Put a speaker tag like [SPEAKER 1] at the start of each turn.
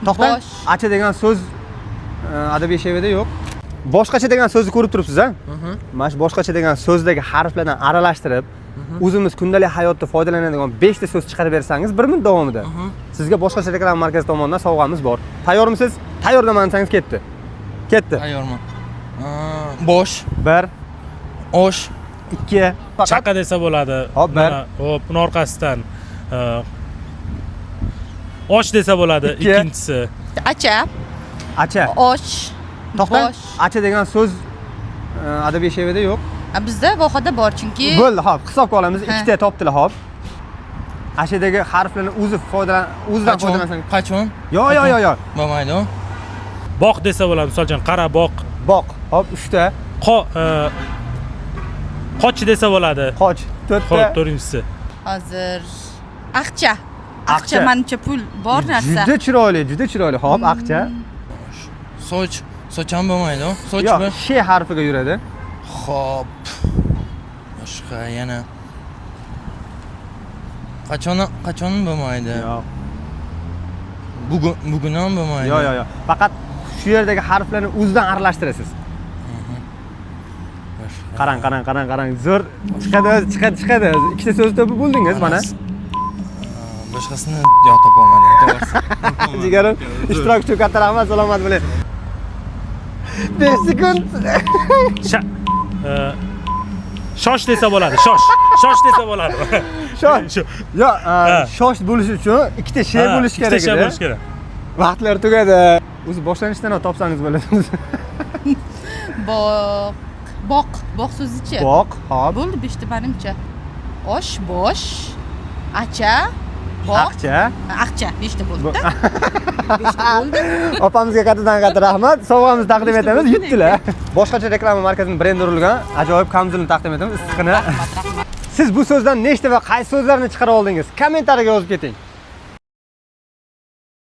[SPEAKER 1] To'xtang.
[SPEAKER 2] Bosh.
[SPEAKER 1] Acha degan so'z adabiy shevada yo'q. Boshqacha degan so'zni ko'rib turibsiz, a? Mana shu boshqacha degan so'zdagi harflardan aralashtirib, o'zimiz kundalik hayotda foydalanadigan 5 ta so'z chiqarib bersangiz 1 minut davomida sizga boshqacha reklama markazi tomonidan sovg'amiz bor. Tayyormisiz? Tayyorman desangiz ketdi. Ketdi.
[SPEAKER 3] Tayyorman. Bosh,
[SPEAKER 1] 1,
[SPEAKER 3] osh,
[SPEAKER 1] 2,
[SPEAKER 4] Chaqa desa bo'ladi.
[SPEAKER 1] Hop, bir.
[SPEAKER 4] Mana, hop, uni orqasidan osh desa bo'ladi
[SPEAKER 1] Ikki.
[SPEAKER 4] ikkinchisi.
[SPEAKER 2] Acha,
[SPEAKER 1] Acha.
[SPEAKER 2] osh,
[SPEAKER 1] To'xtang.
[SPEAKER 2] bosh.
[SPEAKER 1] Acha degan so'z adabiy shevada yo'q.
[SPEAKER 2] A, bizda vohada bor chunki
[SPEAKER 1] Bo'ldi, hop, hisobga olamiz.
[SPEAKER 2] Ha.
[SPEAKER 1] Ikkita topdilar, hop. Ashadagi harflarni o'zi foydalan, o'zidan
[SPEAKER 3] qachon,
[SPEAKER 1] foydalansangiz.
[SPEAKER 3] qachon?
[SPEAKER 1] Yo, yo, yo, yo.
[SPEAKER 3] Bo'lmaydi.
[SPEAKER 4] Boq desa bo'ladi, misol uchun qara boq.
[SPEAKER 1] Boq. Hop, 3 ta.
[SPEAKER 4] Qoch desa bo'ladi.
[SPEAKER 1] Qoch. 4
[SPEAKER 4] Xo'p,
[SPEAKER 1] ta.
[SPEAKER 4] to'rtinchisi.
[SPEAKER 2] Hozir aqcha.
[SPEAKER 1] Aqcha.
[SPEAKER 2] Aqcha manimcha pul bor narsa.
[SPEAKER 1] Juda chiroyli, juda chiroyli. Hop, aqcha.
[SPEAKER 3] Soch, soch ham bo'lmaydi. Soch
[SPEAKER 1] Yo'q,
[SPEAKER 3] bir.
[SPEAKER 1] sh harfiga yuradi.
[SPEAKER 3] Xo'p. Boshqa yana. Qachon, qachon bo'lmaydi?
[SPEAKER 1] Yo'q.
[SPEAKER 3] Bugun, bugun ham bo'lmaydi.
[SPEAKER 1] Yo'q, yo'q, yo'q. Faqat shu yerdagi harflarni o'zidan aralashtirasiz.
[SPEAKER 3] Boshqa.
[SPEAKER 1] Qarang, qarang, qarang, qarang. Zo'r chiqadi, o'zi, chiqadi, chiqadi. O'zi. Ikkita so'z topib bo'ldingiz mana.
[SPEAKER 3] Boshqasini yo'q, topolmadim, to'g'risi.
[SPEAKER 1] Jigarim, ishtirok uchun katta rahmat, salomat bo'ling. 5 sekund.
[SPEAKER 4] Shosh desa bo'ladi, shosh. Shosh desa bo'ladi.
[SPEAKER 1] Shosh. Yo'q,
[SPEAKER 4] Ha.
[SPEAKER 1] shosh bo'lishi uchun ikkita sh
[SPEAKER 4] Ha,
[SPEAKER 1] bo'lishi
[SPEAKER 4] ikkita
[SPEAKER 1] kerak
[SPEAKER 4] sh
[SPEAKER 1] edi.
[SPEAKER 4] bo'lishi kerak.
[SPEAKER 1] Vaqtlar tugadi. O'zi boshlanishdan topsangiz bo'ladi.
[SPEAKER 2] Boq, boq, boq so'zichi.
[SPEAKER 1] Boq, hop.
[SPEAKER 2] Bo'ldi 5 ta manimcha. Osh, bosh, acha, boq,
[SPEAKER 1] Aqcha.
[SPEAKER 2] Aqcha 5 ta bo'ldi-da. 5 ta bo'ldi.
[SPEAKER 1] Opamizga kattadan katta rahmat. Sovg'amizni taqdim etamiz. Yutdilar. Boshqacha reklama markazining brendi urilgan ajoyib kamzulni taqdim etamiz. Issiqini.
[SPEAKER 2] Rahmat, rahmat.
[SPEAKER 1] Siz bu so'zdan nechta va qaysi so'zlarni chiqara oldingiz? Kommentariyaga yozib keting.